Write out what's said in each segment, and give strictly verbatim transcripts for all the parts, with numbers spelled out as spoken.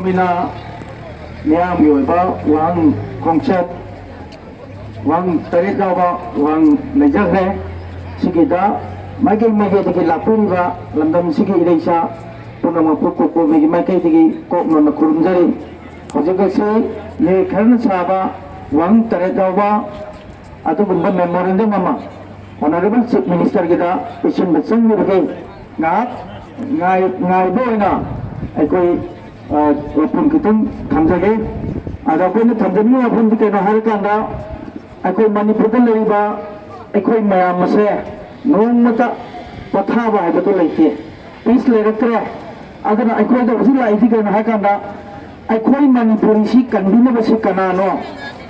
ꯃꯤꯅ ꯃꯤꯌꯥꯝꯒꯤ ꯑꯣꯏꯕ ꯋꯥꯍꯪ ꯈꯣꯡꯆꯠ, ꯋꯥꯍꯪ ꯇꯔꯦꯠ ꯌꯥꯎꯕ ꯋꯥꯍꯪ ꯂꯩꯖꯈ꯭ꯔꯦ꯫ ꯁꯤꯒꯤꯗ ꯃꯥꯏꯀꯩ ꯃꯥꯏꯀꯩꯗꯒꯤ ꯂꯥꯛꯄꯤꯔꯤꯕ ꯂꯝꯗꯝꯁꯤꯒꯤ ꯏꯔꯩꯆꯥ ꯄꯨꯝꯅꯃꯛꯄꯨ ꯀꯣꯀꯣꯃꯤꯒꯤ ꯃꯥꯏꯀꯩꯗꯒꯤ ꯀꯣꯛꯅꯅ ꯈꯨꯔꯨꯝꯖꯔꯤ꯫ ꯍꯧꯖꯤꯛ ꯑꯁꯤ ꯃꯤꯑꯣꯏ ꯈꯔꯅ ꯁꯥꯕ ꯋꯥꯍꯪ ꯇꯔꯦꯠ ꯌꯥꯎꯕ ꯑꯗꯨꯒꯨꯝꯕ memorandum ꯑꯃ Honourable Chief Minister ꯒꯤꯗ ꯄꯤꯁꯤꯟꯕ ꯆꯪꯂꯤꯕꯒꯤ ꯉꯥꯏꯍꯥꯛ ꯉꯥꯏ-, ꯉꯥꯏꯕ ꯑꯣꯏꯅ ꯑꯩꯈꯣꯏ, ꯑ, ꯋꯥꯐꯝ ꯈꯤꯇꯪ ꯊꯝꯖꯒꯦ꯫ ꯑꯗ ꯑꯩꯈꯣꯏꯅ ꯊꯝꯖꯅꯤꯡꯉꯤꯕ ꯋꯥꯐꯝꯗꯤ ꯀꯩꯅꯣ ꯍꯥꯏꯔꯀꯥꯟꯗ, ꯑꯩꯈꯣꯏ ꯃꯅꯤꯄꯨꯔꯗ ꯂꯩꯔꯤꯕ ꯑꯩꯈꯣꯏ ꯃꯌꯥꯝ ꯑꯁꯦ ꯅꯣꯡꯃꯇ ꯄꯣꯊꯥꯕ ꯍꯥꯏꯕꯗꯨ ꯂꯩꯇꯦ꯫ Peace ꯂꯩꯔꯛꯇ꯭ꯔꯦ꯫ ꯑꯗꯨꯅ ꯑꯩꯈꯣꯏꯗ ꯍꯧꯖꯤꯛ ꯂꯥꯛꯏꯗꯤ ꯀꯩꯅꯣ ꯍꯥꯏꯔꯀꯥꯟꯗ, ꯑꯩꯈꯣꯏ ꯃꯅꯤꯄꯨꯔꯤꯁꯤ ꯀꯟꯕꯤꯅꯕꯁꯤ ꯀꯅꯥꯅꯣ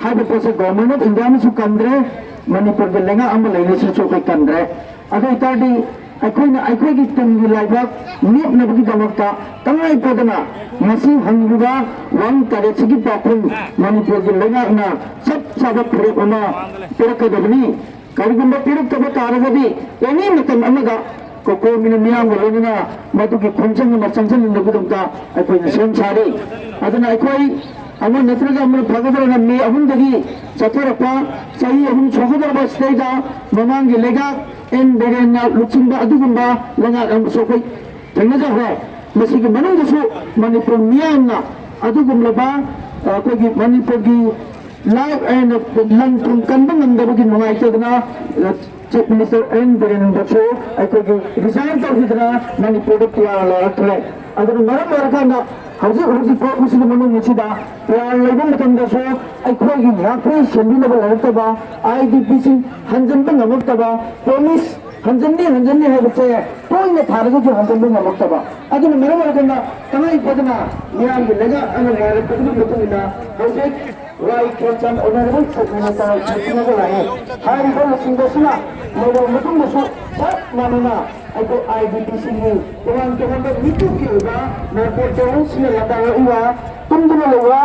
ꯍꯥꯏꯕ ꯄꯣꯠꯁꯦ Government of India ꯅꯁꯨ ꯀꯟꯗ꯭ꯔꯦ, ꯃꯅꯤꯄꯨꯔꯒꯤ ꯂꯩꯉꯥꯛ ꯑꯃ ꯂꯩꯔꯤꯁꯤꯁꯨ ꯑꯩꯈꯣꯏ ꯀꯟꯗ꯭ꯔꯦ꯫ ꯑꯗꯨ ꯑꯣꯏꯇꯥꯔꯗꯤ ꯑꯩꯈꯣꯏꯅ ꯑꯩꯈꯣꯏꯒꯤ ꯇꯨꯡꯒꯤ ꯂꯩꯕꯥꯛ ꯂꯦꯞꯅꯕꯒꯤꯗꯃꯛꯇ ꯇꯉꯥꯏ ꯐꯗꯅ ꯉꯁꯤ ꯍꯪꯂꯤꯕ ꯋꯥꯍꯪ ꯇꯔꯦꯠꯁꯤꯒꯤ ꯄꯥꯎꯈꯨꯝ ꯃꯅꯤꯄꯨꯔꯒꯤ ꯂꯩꯉꯥꯛꯅ ꯆꯞ ꯆꯥꯕ ꯐꯤꯔꯦꯞ ꯑꯃ ꯄꯤꯔꯛꯀꯗꯕꯅꯤ꯫ ꯀꯔꯤꯒꯨꯝꯕ ꯄꯤꯔꯛꯇꯕ ꯇꯥꯔꯒꯗꯤ, any ꯃꯇꯝ ꯑꯃꯗ ꯀꯣꯀꯣꯃꯤꯅ ꯃꯤꯌꯥꯝꯒ ꯂꯣꯏꯅꯅ ꯃꯗꯨꯒꯤ ꯈꯣꯡꯖꯪ ꯑꯃ ꯆꯪꯁꯤꯟꯅꯕꯒꯤꯗꯃꯛꯇ ꯑꯩꯈꯣꯏꯅ ꯁꯦꯝ ꯁꯥꯔꯤ꯫ ꯑꯗꯨꯅ ꯑꯩꯈꯣꯏ ꯑꯃ ꯅꯠꯇ꯭ꯔꯒ ꯑꯃꯅ ꯐꯒꯗ꯭ꯔꯅ ꯃꯦ ꯑꯍꯨꯝꯗꯒꯤ ꯆꯠꯊꯔꯛꯄ ꯆꯍꯤ ꯑꯍꯨꯝ ꯁꯨꯒꯗꯧꯔꯕ ꯁꯤꯗꯩꯗ ꯃꯃꯥꯡꯒꯤ ꯂꯩꯉꯥꯛ ꯑꯦꯟ ꯕꯤꯔꯦꯟꯅ ꯂꯨꯆꯤꯡꯕ ꯑꯗꯨꯒꯨꯝꯕ ꯂꯩꯉꯥꯛ ꯑꯃꯁꯨ ꯑꯩꯈꯣꯏ ꯊꯦꯡꯅꯖꯈ꯭ꯔꯦ꯫ ꯃꯁꯤꯒꯤ ꯃꯅꯨꯡꯗꯁꯨ ꯃꯅꯤꯄꯨꯔ ꯃꯤꯌꯥꯝꯅ ꯑꯗꯨꯒꯨꯝꯂꯕ, ꯑ, ꯑꯩꯈꯣꯏꯒꯤ ꯃꯅꯤꯄꯨꯔꯒꯤ life and ꯂꯟ ꯊꯨꯝ ꯀꯟꯕ ꯉꯝꯗꯕꯒꯤ ꯅꯨꯡꯉꯥꯏꯇꯗꯅ, ꯑ, Chief Minister ꯑꯦꯟ ꯕꯤꯔꯦꯟꯗꯁꯨ ꯑꯩꯈꯣꯏꯒꯤ resign ꯇꯧꯈꯤꯗꯅ ꯃꯅꯤꯄꯨꯔꯗ ꯄꯤ ꯑꯥꯔ ꯂꯩꯔꯛꯇ꯭ꯔꯦ꯫ ꯑꯗꯨꯅ ꯃꯔꯝ ꯑꯣꯏꯔꯀꯥꯟꯗ ꯍꯧꯖꯤꯛ ꯍꯧꯖꯤꯛ ꯐꯥꯎꯕꯁꯤꯒꯤ ꯃꯅꯨꯡ ꯑꯁꯤꯗ ꯄꯤ ꯑꯥꯔ ꯂꯩꯕ ꯃꯇꯝꯗꯁꯨ ꯑꯩꯈꯣꯏꯒꯤ ꯉꯥꯛꯄꯤ ꯁꯦꯝꯕꯤꯅꯕ ꯂꯩꯔꯛꯇꯕ, ꯑꯥꯏ ꯗꯤ ꯄꯤꯁꯤꯡ ꯍꯟꯖꯤꯟꯕ ꯉꯝꯃꯛꯇꯕ, promise ꯍꯟꯖꯤꯟꯅꯤ ꯍꯟꯖꯤꯟꯅꯤ ꯍꯥꯏꯕꯁꯦ ꯇꯣꯏꯅ ꯊꯥꯔꯒꯁꯨ ꯍꯟꯖꯤꯟꯕ ꯉꯝꯃꯛꯇꯕ꯫ ꯑꯗꯨꯅ ꯃꯔꯝ ꯑꯣꯏꯔꯀꯥꯟꯗ ꯇꯉꯥꯏ ꯐꯗꯅ ꯃꯤꯌꯥꯝꯒꯤ ꯂꯩꯉꯥꯛ ꯑꯃ ꯉꯥꯏꯔꯛꯄꯗꯨꯒꯤ ꯃꯇꯨꯡ ꯏꯟꯅ ꯍꯧꯖꯤꯛ ꯋꯥꯏ ꯈꯦꯝꯆꯥꯟ Honourable Chief Minister ꯂꯨꯆꯤꯡꯂꯒ ꯂꯥꯛꯑꯦ꯫ ꯍꯥꯏꯔꯤꯕ ꯂꯨꯆꯤꯡꯕꯁꯤꯅ ꯂꯩꯔꯕ ꯃꯇꯨꯡꯗꯁꯨ ꯆꯞ ꯃꯥꯟꯅꯅ ꯑꯩꯈꯣꯏ ꯑꯥꯏ ꯗꯤ ꯄꯤꯁꯤꯡꯒꯤ ꯇꯣꯉꯥꯟ ꯇꯣꯉꯥꯟꯕ ꯃꯤꯇꯣꯞꯀꯤ ꯑꯣꯏꯕ ꯅꯥꯔꯀꯣ ꯇꯦꯔꯣꯔꯤꯁꯁꯤꯡꯅ ꯂꯥꯟꯗꯥꯔꯛꯏꯕ ꯇꯨꯝꯗꯨꯅ ꯂꯩꯕ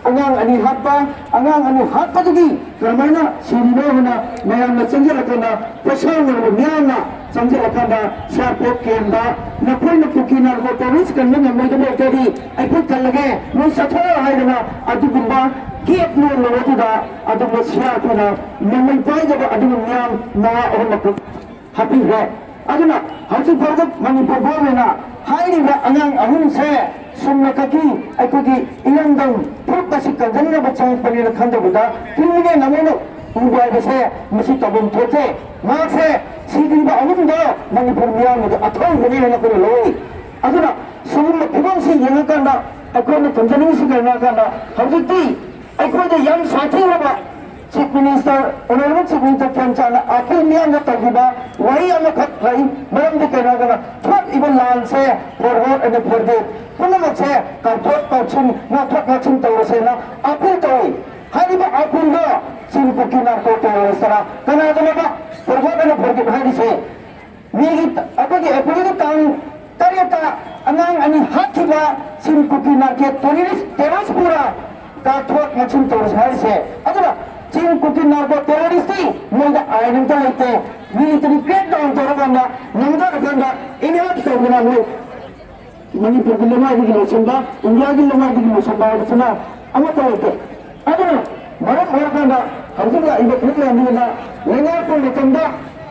ꯑꯉꯥꯡ ꯑꯅꯤ ꯍꯥꯠꯄ, ꯑꯉꯥꯡ ꯑꯅꯤ ꯍꯥꯠꯄꯗꯒꯤ ꯀꯔꯝꯍꯥꯏꯅ ꯁꯤꯔꯤꯅꯣ ꯍꯥꯏꯅ ꯃꯌꯥꯝꯅ ꯆꯪꯁꯤꯜꯂꯛꯇꯅ ꯄꯩꯁꯥ ꯑꯣꯏꯔꯕ ꯃꯤꯌꯥꯝꯅ ꯆꯪꯁꯤꯜꯂꯀꯥꯟꯗ ꯁꯤ ꯑꯥꯔ ꯄꯤ ꯑꯦꯐ ꯀꯦꯝꯗ ꯅꯈꯣꯏꯅ ꯀꯨꯀꯤ ꯅꯥꯔꯀꯣ ꯇꯦꯔꯣꯔꯤꯁ ꯀꯟꯕ ꯉꯝꯃꯣꯏꯗꯕ ꯑꯣꯏꯔꯒꯗꯤ ꯑꯩꯈꯣꯏ ꯀꯜꯂꯒꯦ, ꯅꯣꯏ ꯆꯠꯊꯣꯛꯑꯣ ꯍꯥꯏꯗꯅ ꯑꯗꯨꯒꯨꯝꯕ ꯒꯦꯠ ꯂꯣꯜꯂꯕ ꯑꯗꯨꯗ ꯑꯗꯨꯒꯨꯝꯕ ꯁꯤ ꯑꯥꯔ ꯄꯤꯅ ꯅꯣꯡꯃꯩ ꯄꯥꯏꯗꯕ ꯑꯗꯨꯒꯨꯝꯕ ꯃꯤꯌꯥꯝ ꯃꯉꯥ ꯑꯍꯨꯝ ꯃꯈꯛ ꯍꯥꯞꯄꯤꯈ꯭ꯔꯦ꯫ ꯑꯗꯨꯅ ꯍꯧꯖꯤꯛ ꯐꯥꯎꯕ ꯃꯅꯤꯄꯨꯔ ꯒꯣꯔꯃꯦꯟꯅ ꯍꯥꯏꯔꯤꯕ ꯑꯉꯥꯡ ꯑꯍꯨꯝꯁꯦ ꯁꯨꯝꯅ ꯀꯛꯀꯤ ꯑꯩꯈꯣꯏꯒꯤ ꯏꯔꯝꯗꯝ ꯐꯨꯔꯨꯞ ꯑꯁꯤ ꯀꯟꯖꯟꯅꯕ ꯆꯪꯉꯛꯄꯅꯦꯅ ꯈꯟꯗꯕꯗ ꯀ꯭ꯔꯤꯃꯤꯅꯦꯜ ꯑꯃ ꯑꯣꯏꯅ ꯎꯕ ꯍꯥꯏꯕꯁꯦ ꯃꯁꯤ ꯇꯧꯐꯝ ꯊꯣꯛꯇꯦ꯫ ꯃꯍꯥꯛꯁꯦ ꯁꯤꯈ꯭ꯔꯤꯕ ꯑꯍꯨꯝꯗꯣ ꯃꯅꯤꯄꯨꯔ ꯃꯤꯌꯥꯝꯒꯤꯗꯤ ꯑꯊꯧꯕꯅꯤ ꯍꯥꯏꯅ ꯑꯩꯈꯣꯏꯅ ꯂꯧꯏ꯫ ꯑꯗꯨꯅ ꯁꯤꯒꯨꯝꯕ ꯐꯤꯕꯝꯁꯤ ꯌꯦꯡꯉꯀꯥꯟꯗ ꯑꯩꯈꯣꯏꯅ ꯊꯝꯖꯅꯤꯡꯉꯤꯁꯤ ꯀꯔꯤꯅꯣ ꯍꯥꯏ ꯀꯥꯟꯗ ꯍꯧꯖꯤꯛꯇꯤ ꯑꯩꯈꯣꯏꯗ ꯌꯥꯝ ꯁꯥꯊꯤꯔꯕ chief minister, honourable chief minister ꯈꯦꯝꯆꯥꯟꯅ ꯑꯥꯄꯤꯜ ꯃꯤꯌꯥꯝꯅ ꯇꯧꯈꯤꯕ ꯋꯥꯍꯩ ꯑꯃꯈꯛ ꯂꯩ꯫ ꯃꯔꯝꯗꯤ ꯀꯩꯅꯣ ꯍꯥꯏꯔꯒꯅ ꯊꯣꯛꯏꯕ ꯂꯥꯟꯁꯦ ꯐꯣꯔꯋꯥꯔꯗ ꯑꯦꯟ ꯐꯣꯔꯋꯥꯔꯗ ꯄꯨꯝꯅꯃꯛꯁꯦ ꯀꯥꯎꯊꯣꯛ ꯀꯥꯎꯁꯤꯟ, ꯉꯥꯛꯊꯣꯛ ꯉꯥꯛꯁꯤꯟ ꯇꯧꯔꯁꯦꯅ ꯑꯥꯄꯤꯜ ꯇꯧꯏ꯫ ꯍꯥꯏꯔꯤꯕ ꯑꯥꯄꯤꯜꯗꯣ ꯆꯤꯟ ꯀꯨꯀꯤ ꯅꯥꯔꯀꯣ ꯇꯦꯔꯣꯔꯤꯁꯇꯔ ꯀꯅꯥꯗꯅꯣꯕ ꯐꯣꯔꯋꯥꯔꯗ ꯑꯦꯟ ꯐꯣꯔꯋꯥꯔꯗ ꯍꯥꯏꯔꯤꯁꯦ? ꯃꯤꯒꯤ ꯑꯩꯈꯣꯏꯒꯤ ꯑꯦꯄ꯭ꯔꯤꯜꯒꯤ ꯇꯥꯡ ꯇꯔꯦꯠꯇ ꯑꯉꯥꯡ ꯑꯅꯤ ꯍꯥꯠꯈꯤꯕ ꯆꯤꯟ ꯀꯨꯀꯤ ꯅꯥꯔꯀꯣ ꯇꯦꯔꯣꯔꯤꯁ, ꯇꯦꯔꯣꯔꯤꯁ ꯄꯨꯔꯥ ꯀꯥꯎꯊꯣꯛ ꯉꯥꯛꯁꯤꯟ ꯇꯧꯔꯁꯦ ꯍꯥꯏꯔꯤꯁꯦ꯫ ꯑꯗꯨꯅ ꯆꯤꯟ ꯀꯨꯀꯤ ꯅꯥꯔꯀꯣ ꯇꯦꯔꯣꯔꯤꯁꯇꯤ ꯃꯣꯏꯗ ꯑꯥꯏꯟ ꯑꯝꯇ ꯂꯩꯇꯦ꯫ ꯃꯤꯂꯤꯇꯔꯤ ꯀ꯭ꯔꯦꯛ ꯗꯥꯎꯟ ꯇꯧꯔꯀꯥꯟꯗ ꯅꯝꯊꯔꯀꯥꯟꯗ ꯏꯟꯍꯥꯟ ꯇꯧꯗꯅ ꯃꯣꯏ ꯃꯅꯤꯄꯨꯔꯒꯤ ꯂꯩꯉꯥꯛꯗꯒꯤ ꯂꯣꯏꯁꯤꯟꯕ, ꯏꯟꯗꯤꯌꯥꯒꯤ ꯂꯩꯉꯥꯛꯗꯒꯤ ꯂꯣꯏꯁꯤꯟꯕ ꯍꯥꯏꯕꯁꯤꯅ ꯑꯃꯠꯇ ꯂꯩꯇꯦ꯫ ꯑꯗꯨꯅ ꯃꯔꯝ ꯑꯣꯏꯔꯀꯥꯟꯗ ꯍꯧꯖꯤꯛ ꯂꯥꯛꯏꯕ ꯐꯨꯔꯨꯞ ꯃꯌꯥꯝꯁꯤꯅ ꯂꯩꯉꯥꯛꯄ ꯃꯇꯝꯗ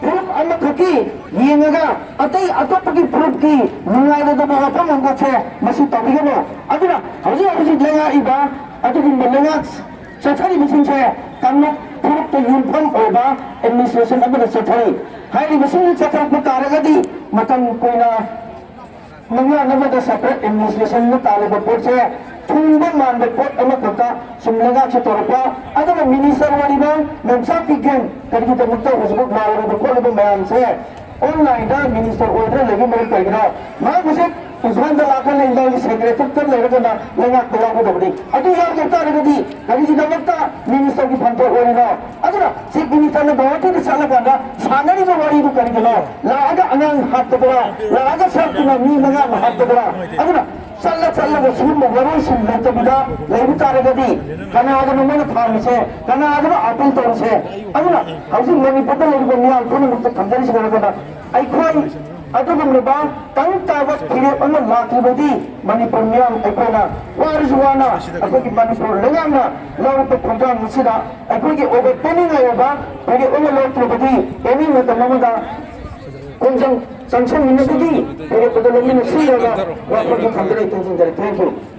ꯐꯨꯔꯨꯞ ꯑꯃꯈꯛꯀꯤ ꯌꯦꯡꯉꯒ ꯑꯇꯩ ꯑꯇꯣꯞꯄꯒꯤ ꯐꯨꯔꯨꯞꯀꯤ ꯅꯨꯡꯉꯥꯏꯔꯣꯏꯗꯕ ꯋꯥꯐꯝ ꯑꯃꯈꯛꯁꯦ ꯃꯁꯤ ꯇꯧꯕꯤꯒꯅꯨ꯫ ꯑꯗꯨꯅ ꯍꯧꯖꯤꯛ ꯍꯧꯖꯤꯛ ꯂꯩꯉꯥꯛꯏꯕ ꯑꯗꯨꯒꯨꯝꯕ ꯂꯩꯉꯥꯛ ꯆꯠꯊꯔꯤꯕꯁꯤꯡꯁꯦ ꯀꯥꯡꯂꯨꯞ ꯐꯨꯔꯨꯞꯇ ꯌꯨꯝꯐꯝ ꯑꯣꯏꯕ ꯑꯦꯗꯃꯤꯅꯤꯁꯇ꯭ꯔꯦꯁꯟ ꯑꯃꯗ ꯆꯠꯊꯔꯤ꯫ ꯍꯥꯏꯔꯤꯕꯁꯤꯡꯁꯤ ꯆꯠꯊꯔꯛꯄ ꯇꯥꯔꯒꯗꯤ ꯃꯇꯝ ꯀꯨꯏꯅ ꯃꯤꯌꯥꯝ ꯑꯃꯗ ꯁꯦꯄꯔꯦꯠ ꯑꯦꯗꯃꯤꯅꯤꯁꯇ꯭ꯔꯦꯁꯟꯅ ꯇꯥꯜꯂꯤꯕ ꯄꯣꯠꯁꯦ ꯊꯨꯡꯕ ꯃꯥꯟꯕ ꯄꯣꯠ ꯑꯃꯈꯛꯇ ꯁꯨꯝ ꯂꯩꯉꯥꯛꯁꯦ ꯇꯧꯔꯛꯄ, ꯑꯗꯨꯒ ꯃꯤꯅꯤꯁꯇꯔ ꯑꯣꯏꯔꯤꯕ ꯃꯦꯝꯆꯥ ꯄꯤꯒꯦꯟ ꯀꯔꯤꯒꯤꯗꯃꯛꯇ ꯍꯧꯖꯤꯛꯐꯥꯎ ꯂꯥꯎꯔꯤꯕ ꯈꯣꯠꯂꯤꯕ ꯃꯌꯥꯝꯁꯦ ꯑꯣꯟꯂꯥꯏꯟꯗ ꯃꯤꯅꯤꯁꯇꯔ ꯑꯣꯏꯗꯅ ꯂꯩꯕ ꯃꯔꯝ ꯀꯔꯤꯒꯤꯅꯣ? ꯃꯍꯥꯛ ꯍꯧꯖꯤꯛ ꯏꯝꯐꯥꯜꯗ ꯂꯥꯛꯑꯒ ꯂꯩꯉꯥꯛꯒꯤ ꯁꯦꯀ꯭ꯔꯦꯇꯔꯤꯌꯦꯠꯇ ꯂꯩꯔꯒꯅ ꯂꯩꯉꯥꯛꯇ ꯌꯥꯎꯒꯗꯕꯅꯤ꯫ ꯑꯗꯨ ꯌꯥꯎꯗꯕ ꯇꯥꯔꯒꯗꯤ ꯀꯔꯤꯒꯤꯗꯃꯛꯇ ꯃꯤꯅꯤꯁꯇꯔꯒꯤ ꯐꯝꯗ ꯑꯣꯏꯔꯤꯅꯣ? ꯑꯗꯨꯅ ꯆꯤꯐ ꯃꯤꯅꯤꯁꯇꯔꯅ ꯒꯧꯍꯥꯇꯤꯗ ꯆꯠꯂꯀꯥꯟꯗ ꯁꯥꯟꯅꯔꯤꯕ ꯋꯥꯔꯤꯗꯨ ꯀꯔꯤꯒꯤꯅꯣ? ꯂꯥꯛꯑꯒ ꯑꯉꯥꯡ ꯍꯥꯠꯄꯗꯨꯔꯥ? ꯂꯥꯛꯑꯒ ꯁꯛꯇꯨꯅ ꯃꯤ ꯃꯉꯥ ꯑꯃ ꯍꯥꯠꯄꯗꯨꯔꯥ? ꯑꯗꯨꯅ ꯆꯠꯂ ꯆꯠꯂꯒ ꯁꯤꯒꯨꯝꯕ ꯋꯥꯔꯣꯏꯁꯤꯟ ꯂꯩꯇꯕꯤꯗ ꯂꯩꯕ ꯇꯥꯔꯒꯗꯤ ꯀꯅꯥꯗꯅꯣ ꯃꯣꯏꯅ ꯊꯥꯔꯤꯁꯦ? ꯀꯅꯥꯗꯅꯣ ꯑꯥꯄꯤꯜ ꯇꯧꯔꯤꯁꯦ? ꯑꯗꯨꯅ ꯍꯧꯖꯤꯛ ꯃꯅꯤꯄꯨꯔꯗ ꯂꯩꯔꯤꯕ ꯃꯤꯌꯥꯝ ꯄꯨꯝꯅꯃꯛꯇ ꯊꯝꯖꯔꯤꯁꯤ ꯀꯩꯅꯣ ꯀꯩꯅꯣ ꯑꯩꯈꯣꯏ ꯑꯗꯨꯒꯨꯝꯂꯕ ꯇꯪ ꯇꯥꯕ ꯐꯤꯔꯦꯞ ꯑꯃ ꯂꯥꯛꯇ꯭ꯔꯕꯗꯤ ꯃꯅꯤꯄꯨꯔ ꯃꯤꯌꯥꯝ ꯑꯩꯈꯣꯏꯅ ꯋꯥꯔꯁꯨ ꯋꯥꯅ ꯑꯩꯈꯣꯏꯒꯤ ꯃꯅꯤꯄꯨꯔ ꯂꯩꯉꯥꯛꯅ ꯂꯧꯔꯛꯄ ꯈꯣꯡꯊꯥꯡ ꯑꯁꯤꯗ ꯑꯩꯈꯣꯏꯒꯤ ꯑꯣꯏꯕ ꯄꯦꯟꯅꯤꯡꯉꯥꯏ ꯑꯣꯏꯕ ꯐꯤꯔꯦꯞ ꯑꯃ ꯂꯧꯔꯛꯇ꯭ꯔꯕꯗꯤ ꯑꯦꯅꯤ ꯃꯇꯝ ꯑꯃꯗ ꯈꯣꯡꯖꯪ ꯆꯪꯁꯟꯃꯤꯟꯅꯕꯒꯤ ꯐꯤꯔꯦꯞ ꯑꯗꯨ ꯂꯧꯃꯤꯟꯅꯁꯤ ꯍꯥꯏꯔꯒ ꯋꯥꯐꯝꯒꯤ ꯊꯝꯖꯔꯦ꯫ ꯊꯦꯡꯖꯤꯟꯖꯔꯦ꯫ Thank you꯫